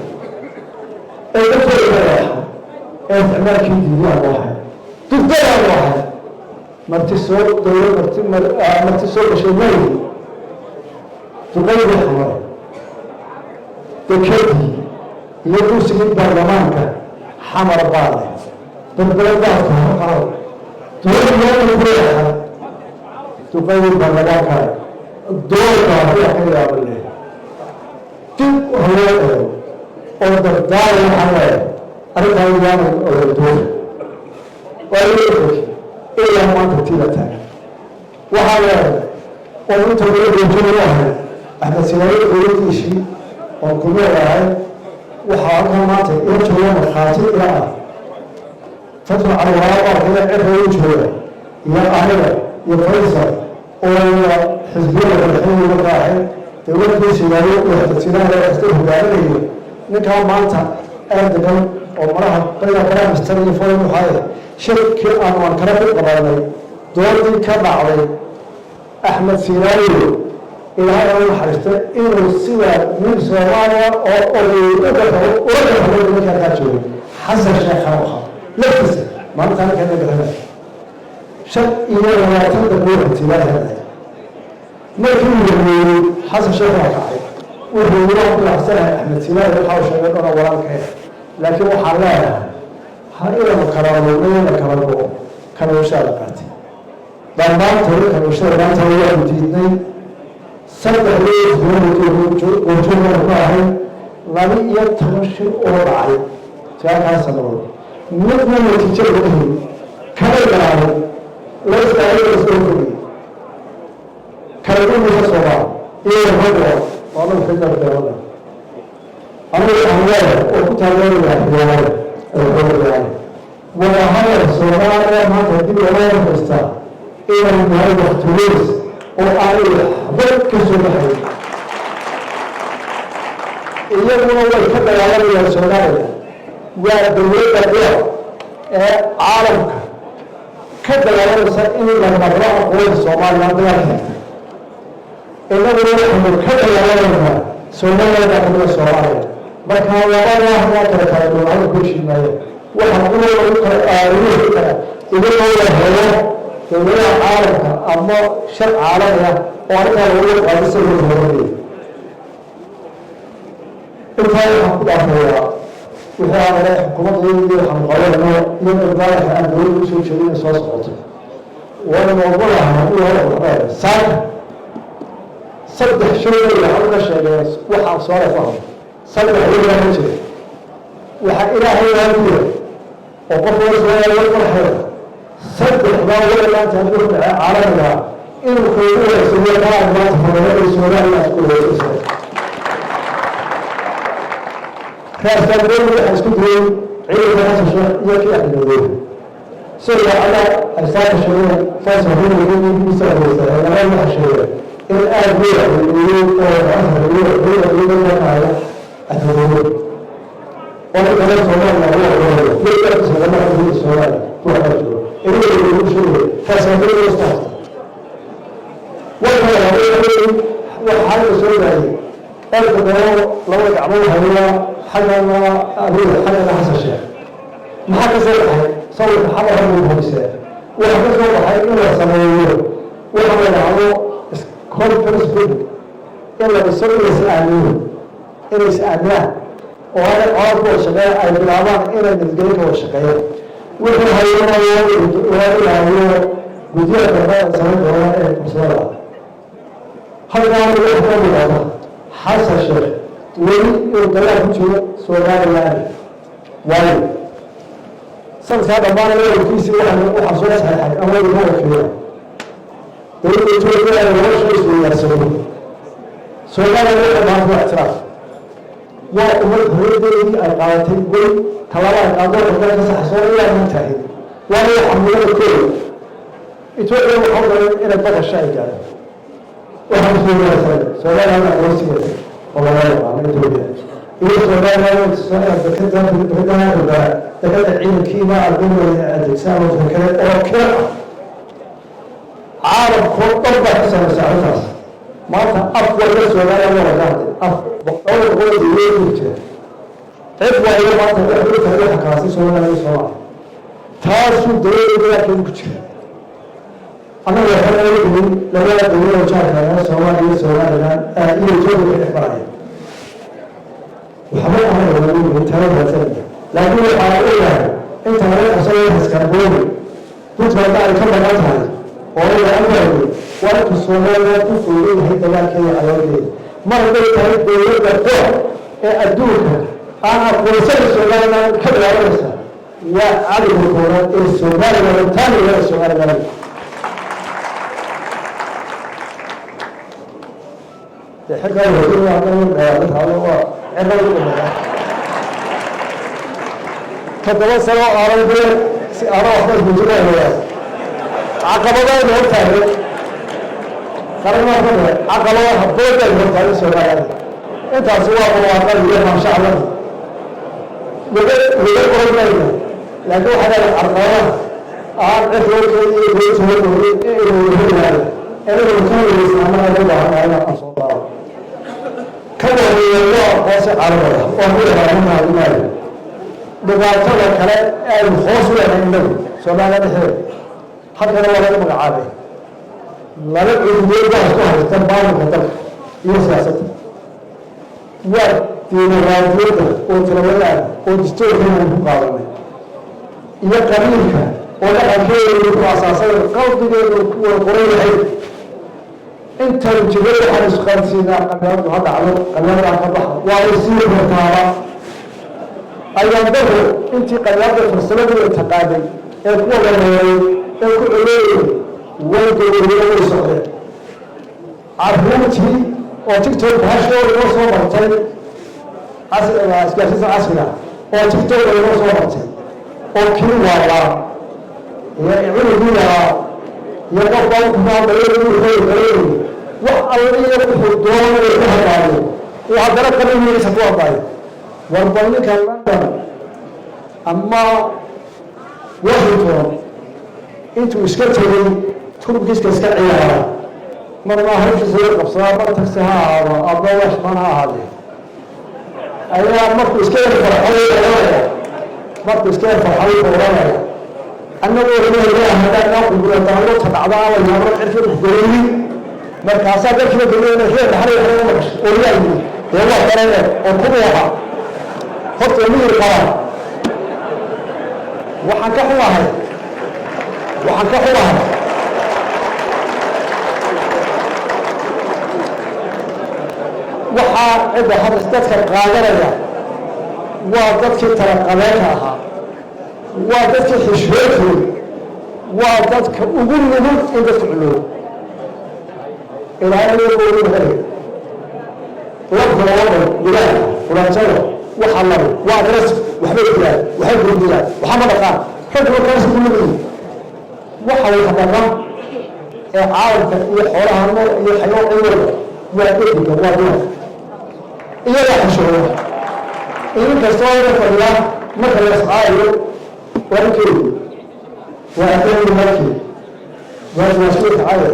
ee dadkooda ka leexa ee isticmaalkii diidaha loo hay dugdadaa loo hay marti soo dowlad marti marti soo gashay maydi duqaydii xamare dekadii iyo kursigii baarlamaanka Xamar baa leh Berbere daadka horqaro dowladda kuleexa duqaydii baarlamaanka doolbaa kuwa ka yaaba leh dib haloo eego oo dardaara. Waxaan leeyahay arrintaa yaana doon waa loo ilaa maanta tiila taagan. Waxaa leedahay oo inta wala goobjooga u ahay Axmed Silaalo dowladdiisii oo kulmeel ahay, waxaa halkan maanta ila jooga markhaati ila ah Fatwa Calwaraab arkaya Cirka u jooga iyo aniga iyo Faysal oo xisbiyada madaxweyne marka ahayd dowladii Silaalo iyo Axmed Silaalo kasta hogaaminayo. Ninkaa maanta aad degan oo maraha bariga prime iyo foreign waxaaye shirkii aanu Ankara ku qabanay, doodii ka dhacday, Axmed Siilaayo Ilaahay u naxariista inuu sida wiil Soomaaliya oo oday ula gartabo nimanka halkaa joogay. Xasan Sheekh ahaa laftiisa maalintaa ninkaa la garanay 25 daqiiqo Siilaayo hadlaya. Markii uu dhameeyey Xasan Sheekh waa kacay, wuxuu yiri: "Waan ku raacsanahay Axmed Siilaayo waxa uu sheegay dhona walaalkee, laakiin waxaan leeyahay ha inaanu kala lugnay la kala go'o." Kaluushaa la qaatay dhammaantood kaluushada maanta waanu diidnay. Saddexdii goobjoogana ku ahay 12 shir oo dhacay 9-kaas sanadood, midna natiijo laga helin kama garaabay la istaagay la soo fogay kala dhumisa Soomaal iyo ragwa oo anagu ka garbeelana. Anigu waxaan leeyahay oo ku taageerayaa Riyaale oo wadahadal Soomaaliya maanta dib looga haystaa inay nahay waktiweys oo aanay waxba ka soo baxayn. Iyaguna way ka dagaalamayaan Soomaaliya, waa dowladda qura ee caalamka ka dagaalamaysa in la maqlo aqoonta Soomaaliya dagaalka xigta. Innaguna waxaynu ka dagaalamaynaa Soomaaliya baa kamida Soomaaliya. Marka labadaa hadaa kala kala dhowcada ku heshiimaayeen waxaa qura lagu kala lagu heli karaa iyadoo la helo dowladaha caalamka ama shar caalami ah oo arrintaa lagu qaado si loo horumariyo. Intaa waxaan ku dhaafayaa wixii aan leeyahay xukuumadda iyo waxaanu qabanayno iyo dardaaranka aan dowladda usoo jeedin soo socoto. Waynu ogolahay haddii hore waxdheer saaka saddex shay waxaan ka sheegeen waxaan soo ku hadlo saddex weligaa ma jira. Waxaa Ilaahay waagiya oo qof wala soo farxaya saddexdaa weli maanta haddii ku dhacay caalamiga inuu koogu horeysayo qaar maanta horeeya Soomaaliya isku horeysa. Raaskaabroodi waxaa isku dilay ciidanka Xasan Sheekh iyo kii Axmed Madoobe sida alla ay saaka sheegeen Faysal Rumigiisa horeysa laba waxa sheegeen in aada loo waxweeyey oo ciidanka Axmed Madoobe oo kale Soomaaliya lagu aqoonaya midkaas lama hadlayo Soomaaliya waxaa jiro iyaga lagu sheegay raaskaabroodi isku haysta. Waxaa la soo daayay erka dabo labada gacmood haya xaggana Abiy xaggana Xasan Sheekh. Maxaa ka soo baxay sawirka xabar buu hoysee? Waxaa ka soo baxay in la sameeyo Waxa la yidhaahdo confidence building, in la dhiso, inay is aamino, inay is aaminaan oo aanay colaad ku wada shaqeeya, ay bilaabaan inay nabadgelyo ka wada shaqeeyaan. Wuxuu hayanayo loo ilaaliyo guddiyada dambe samayn doona ee fursadada. Halkaan wuxuu ka muuqata Xasan Sheekh weli inuu dagaal ku jiro Somaliland, waayo sanadkaa dhammaanaya warkiisii waxaa soo saxeexay ama ka wakiila dowladda Etoobiya ay nolosha isweydaarsaday. Soomaaliya waxay maanta waa ictiraaf, waa ummad horiyadeedii ay qaadatay. Weli tallaabo ay qaado xoggaa ka saxsoo ilaa ma taahin, waana waxa mudada kooda. Etoobiya waxaa daran inay badasha ay gaadho. Waxaan isweydaarsanay Soomaaliya aqoonsigeeda oo laga yaqaano Etoobiya iyo Soomaaliya dekada dekadaha ogaa dekada ciidankiina ardayda adeegsan oo kale oo kira ah. Caalamkoo dhan baa ka samaysa arrintaas. Maanta af walba Soomaaliya waa laga hadlay, af 200 dowladood jira, cid walba maanta waxay u tahay waxa kaasi Soomaaliya iyo Soomaaliya. Taasuu dowladda dagaalkeedu ku jira. Annaga waxaa naga dhimin labada dowlad oo jaarka ah, Soomaaliya iyo Somaliland iyo Etoobiya, ka dhex maraya waxba anaga naga dhimin tala raadsanaya. Laakiin waxaa ogahay inta laga qabsanayo Raskamboni, Puntland ay ka maqan tahay oo ay anfayay, waa intuu Soomaaliya ku foogan yahay dagaalkeeda cadaawadeeda. Mar hadday tahay dowladda qor ee adduunka aan aqoonsan Somaliland ka bilaabanaysa, waa cadowga koowaad ee Somaliland, taaniga Somaliland. Dee xilkaa waa cirada u dhameeya 7 sano aanan dee si aanan waxba ismuujinaya. Caqabadaayna hortaagan qaranaa caqabadaha boodayna hortaagan Soomaaliyada. Intaasi waa barwaaqada iyo maanshaclada laga laga qoran mayna, laakiin waxaa leedahay carqabadaha aan cirroolkeeda iyo goytooda inuu horyaalo inaynu ka horeysa annaga u baahannahay inaan soo qaado. Ka wareeya waa aqoonsi caalamada oo ku ilaalinaayo. Dhibaatada kale aynu hoos u leenahay innagu Soomaaliya dhexdeeda, halkana waa laga magacaabay, laba cududood baa isku haysta maamulka dalka iyo siyaasadda. Waa dimuqraadiyadda oo tirawadaada oo dastuurkeena ku qaadanay iyo qabiilka oo dhaqankeedu ku asaasay, qalbigeedu ku wada qoran yahay. Intan jiray waxaan isqaadsiinaa qabyaaladu ha dhacdo, qabyaalada ha ka baxdo, waa la sii hortaaba. Ayaan daro intii qabyaalada farsamadeeda taqaanay ee ku wada noolay ee ku culeeyay way gowriyeen, way socdeen. Carruurtii oo TikTok bahashooda inoo soo martay, isgaarsiinta casriga oo TikTok inoo soo martay, oo kii waalaa iyo cunugii yaraa iyo qof baa ku hadlayo, wax alle iyo wuxuu doonayo ku hadlaayo, uu haddana qabiilkiisa ku hadlaayo. War bal ninka London ama Washington intuu iska tegey turkiska iska ciyaara, marna hawshiisa la qabsadaa, mar taxi ha ahaado ama washman ha ahaadee, ayaa markuu iska yar farxay oranaya, markuu iska yar farxay oranaya, annagoo leeyahay haddaan noo qulbulata dhacda ama yaabro cirka dhexgeleyni. Markaasaa dalkiiba geliyana reer dhaxalay waxba maqashay oo yaa yidhi dee waa dareen oo kubuuxa horta miyir qabaa. Waxaan ka xumahay, waxaan ka xumahay waxaa cidda hadda dadka qaadanaya waa dadkii talaqabeenka ahaa, waa dadkii xishhoodkooda, waa dadka ugu nugul in dadka culoobo. Ilaahay noqonaya labka loo dhan libaaxa furaanjada waxa labo waa aggressive, waxbay dilaan, waxay burburiyaan, waxa ma dhaqaan ragga markaas ku lugayi. Waxa wax dhaqa ee caalamka iyo xoolaha nool iyo xayawaan walba waa dhediga, waa dumarka, iyagaa xishooda. In kastoo la fadhiya marka la iscaayo, waa ninkeedi, waa adeegi markii waa waasuulka caaya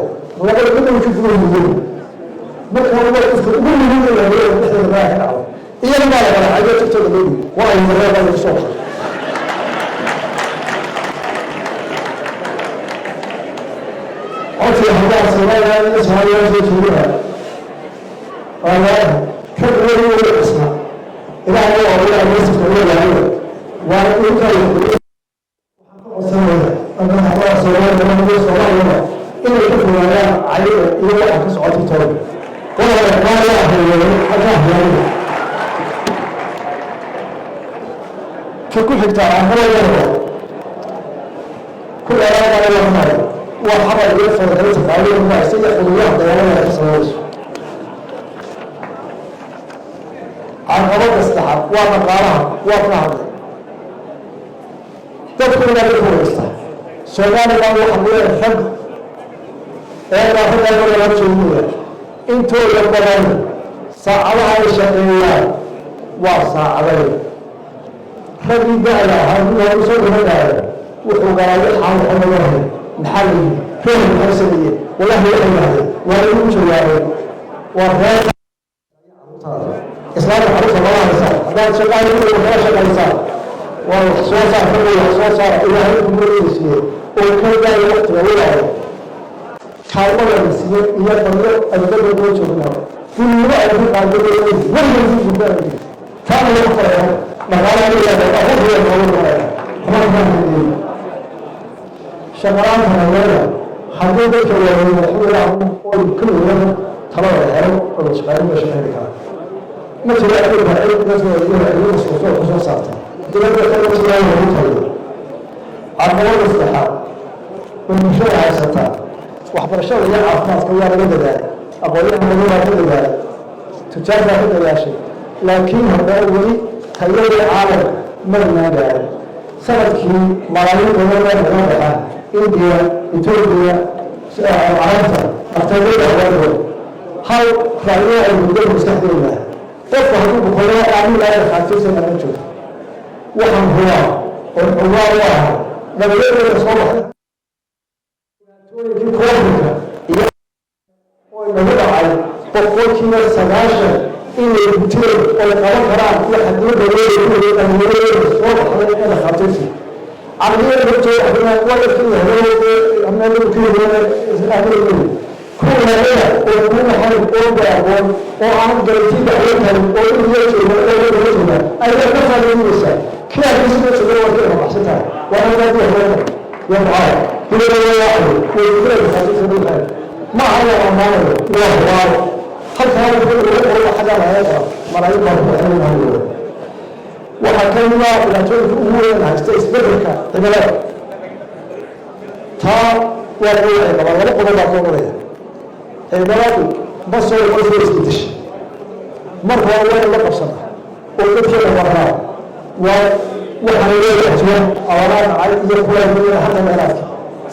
labada midna ka gudahiyiin. Marka waa dadka ugu muhiimka dhexdeeda baa ka dhacdo, iyaga baa la garaacay tigtooda loo dhiibay, waa ay mareen baa lagu soo baxay. Runtii haddaan Soomaaliya iyo Soomaaliya soo jeedinaya, rag weli weli dhisna Ilaahay oo ilaahay masjidka uga yahay waa inta waxaan ka codsanaya dhammaan Soomaaliya Soomaaliya inay ka fogaadaan cayida iyo waxa ka socota tooda walaal qaala ahweeye xagga ahweeye ka ku xigta aakhirada ku dheeraanaya waa xabal iyo faragalta qaaliga ku haysta iyo xuduudaha dagaalada ka sameeyso. Caqabada saddexaad waa dhaqaalaha. Waa ka hadlay dadku inaa ka fogeysta Soomaaliya waxaa leeyahay rag ee ragga la jeedinaya intooda badan saacadaha ay shaqeeyaan waa saacadayn. Raggii da-da ahaa mid soo dhimanaayo wuxuu galaa waxaan waxa laga helay, maxaa la yidhi, reer maxay sameeyeen? Wallahi waxay yidhahdeen waa lagu jawaabay, waa reer islaamka xaruurta lama haysaa haddaad shaqaale kala shaqaysaa, waa wax soo saar, raggu wax soo saara Ilaahay ku siiyey oo ka daaya waqtiga walaayo kaalmada la siiyey iyo baryo adduunyada loo joogna dunyada ay ku qaadeen weligeed ku jirtaan taana lagu faraya dhaqaalaha leeyahay abuurka loogu faraya kuma shaqalaanta haweenka. Haddii dadka waaweyn waxu oo kulligood talada helo oo shaqayn ba shaqayn kara ma jiro adduunka cid dadka iyo cilmiga suurto ku soo saarta dibadda kale sidaa lagu taliyo. Caqabada saddexaad way bulshada haysataa waxbarashada iyo caafimaadka. Waa laga dadaalay, aqoonyahan badan baa ka dadaalay, tujaar baa ka dadaashay, laakiin haddana weli tayadii caalamka marnaa gaarin. Sanadkii malaayiin badan baa naga baxa India, Etoobiya, Carabta dhaktarada haweenkooda. Hal ra'yo ay muddo maskaxdooda qofku hadduu bukoolo aamin laha dhakhaatiirta nama joogto. Waxaan hubaa oo xubaa u ahaa dhalinyadeeda soo baxay dhibaatooyinkii Covid-ka iyo oo inagu dhacay 90% inay guteen oy qaban karaan waxa dibadda loo dhalinyadeeda soo baxday ee dhakhaatiirta caqliyada hortooda waa dadkii kuwaaya oo ku maxay oo aqoon oo aan garantii dacwo karin oo Indiya jooga oo wada jooga ayaa ka faa'iideynaysaa. Kii sida jooga waa ka baxsan tahay waa inaad haweenka ya mucaad dibadda waa way kula dhakhaatiirta dhulka ma aha la amaanayo waa hubaal halkaa wuxuu ugu xagga laga qora malaayiin baa ku bixinayna. Waxaa ka mid ah dhibaatooyinka ugu weyn haysta isbedelka cimilada. Taa waa kuwa cimilada laba qodob baa ka oranaya. Cimiladu ma soo soo isbedesha, marka hore waa in la qabsana oo dadkeena baraa waa waxaan leeyahay jira abaaraha dhacay iyo kuwa hadda dheeraadka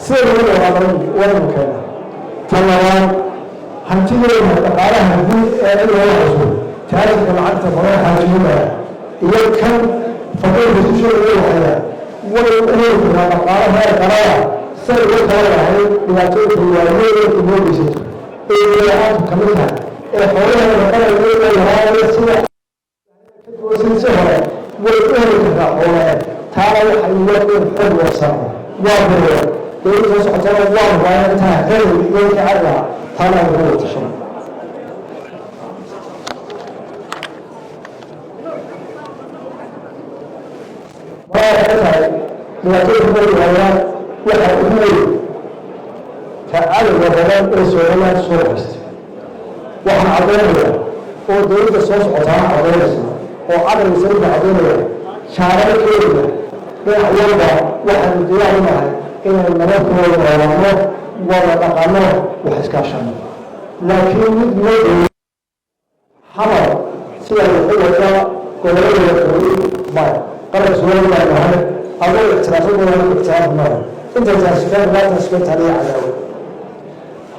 sida lagu dhawaa waa inu keena. Ta labaad, hantideena dhaqaalaha guud ee in loo haysto taajirka lacagta badan xaajiyada iyo kan faqiirka isku sheegaya waxaya way u heli kartaa dhaqaalaha heer qalaya say uga kala lahayd dhibaatooyinka waaweyn inoo geysato ee biyo-la'aantu ka mid tahay ee xoolaha dhaqanaya ee yaraanaya sida si hore way u heli kartaa xoolahe. Taana waxay waa in xoog loo saaro waa buriya dowladda soo socotana waa rabaa intaa heli iyo wixii cadi lahaa taana aynu ku wada tashano. Waxay tahay dhibaatooyinka markay waxa ugu weyn ka cadowga badan ee Somaliland soo haysta. Waxaan caddaynayaa oo dowladda soo socotaana caddaynaysa oo caqliga saliimka caddaynaya jaararkeeda dhinac walba waxaanu diyaar u nahay inaynu nabad ku wada noolaano, wada dhaqanno, wax iskaashano, laakiin mid noo dhow xamar sida wuxuu wadaa gobollada waqooyi maya. Qaranka Soomaaliya baan nahay adoo ictiraafo badan ictiraaf maya inta taasikaan laa taasikaan taliya cadaawad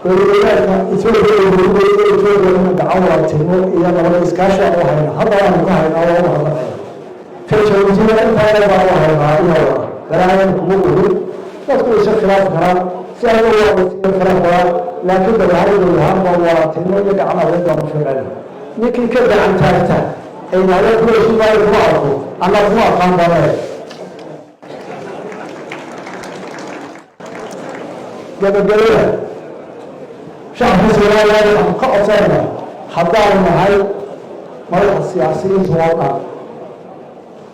dowladgoboleedka Etoobiya iyo dowladda Etoobiya inuu gacan wadatinimo iyo nabad iskaashi aan u hayna hadda waanu ka haynaa waa u mahadnaqaya ka Jabuutina intaa baan u haynaa iyo wada garaayan kuma ohin dadku isa khilaafi karaan si ayaga waa khilaaf karaan, laakiin dabeecad dowlahaan baa wadatinimo iyo gacan adeeg baan u fiicnay. Ninkii ka gacan taagta ay yidhahdeen kuwa isu maayo kuma arko anaa kuma aqaan baan leeyahay. Gabagabada Shacabka Soomaaliya waxaanu ka codsanaynaa, haddaanu nahay madaxda siyaasiyiinta oo dhan,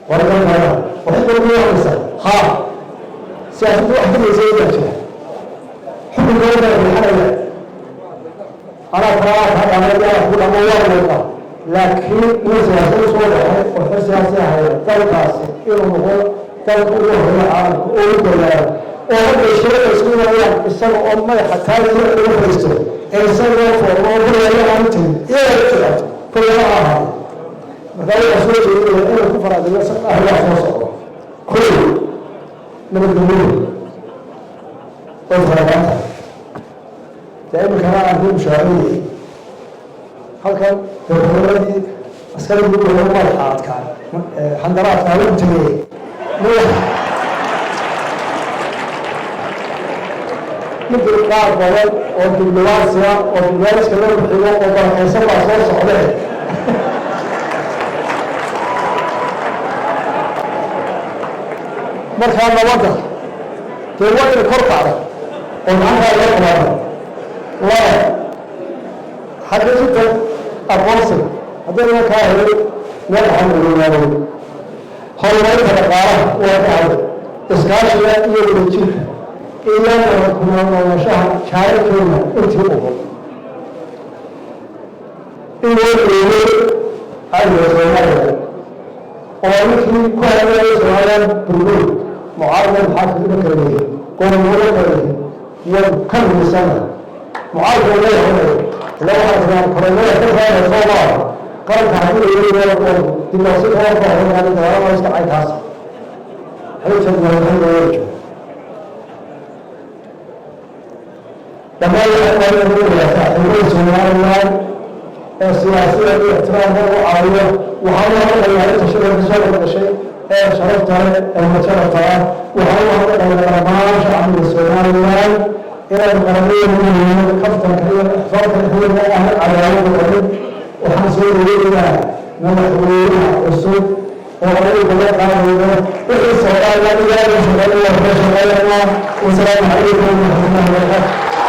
wargalkaya waxay kalkuwaxaysa ha siyaasadda wax fidaysa baa jira, xukunka waa kala bixinaya, anaa kaa kadhanaya ku dhamo waa wada, laakiin inuu siyaasad usoo baxay oo xor siyaasi ahaya dalkaasi inuu noqdo dalka ugu horeeya caalamka oo u dadaalo, oo hadday shirada isku imanayaan isaga oo madaxa taagaya ugu fadhiisto ee isagoo foormo oo gurigaya aanu tegin iyaga u socoto kullama ahaado. Markaa waxaa soo jeedinaya inuu ku faraadiyo arrimaha soo socdo. Kow, nabadgelyadu way farabadan tahay. Dee iminkana aan ku mushaaradayay halkan dowladii askarigii ugu madaxa adkaa xandaraadka lagu tegay mid qaar badan oo diblomaasiya oo diblomaasiska loo bixiyo oo barakaysan baa soo socdee. Markaa nabadda dee waa inay kor kacda oo gacantaa loo qabaado. Laba, xaqiijinta aqoonsiga haddii niman kaa helay meel waxaan ogowaanay. Horumarinta dhaqaalaha waa ka hadlay, iskaashiga iyo wadajirka iyo nabad ku noolnooloshaha jaararkeena intii u hor in loo eego cadowga Soomaaliya oo ninkii ku hadlaya Soomaaliya burbuur mucaarada maxaafidma kala yihiin, gobolnimo kala yihiin, way ka rumaysana mucaaradka laga yaabanayo ila waxaa jiraan koronada ka saara Soomaaliya qaranka haddii la yiri oo diblomaasi kala kooxda dagaalama iska caynkaas xilka loo joogo. Dhammaan waxay waa saaxiibada Somaliland ee siyaasiyada iyo ixtiraamka lagu caawiyo. Waxaan u hadlayaa inta shirka kasoo qaybgashay ee sharafta leh ee majarafta ah. Waxaan u hadlayaa dhammaan shacbiga Somaliland inaan qaramada kaftanka iyo ixfaarka dhexdooda aan cadaawad noqonin. Waxaan soo dhaweynayaa madaxweynaha cusub oo anigu la qaadayno wixii Soomaaliya ilaahay shaqeynaya ka shaqeynaya. Wasalaamu calaykum waraxmatullahi wabarakaatu.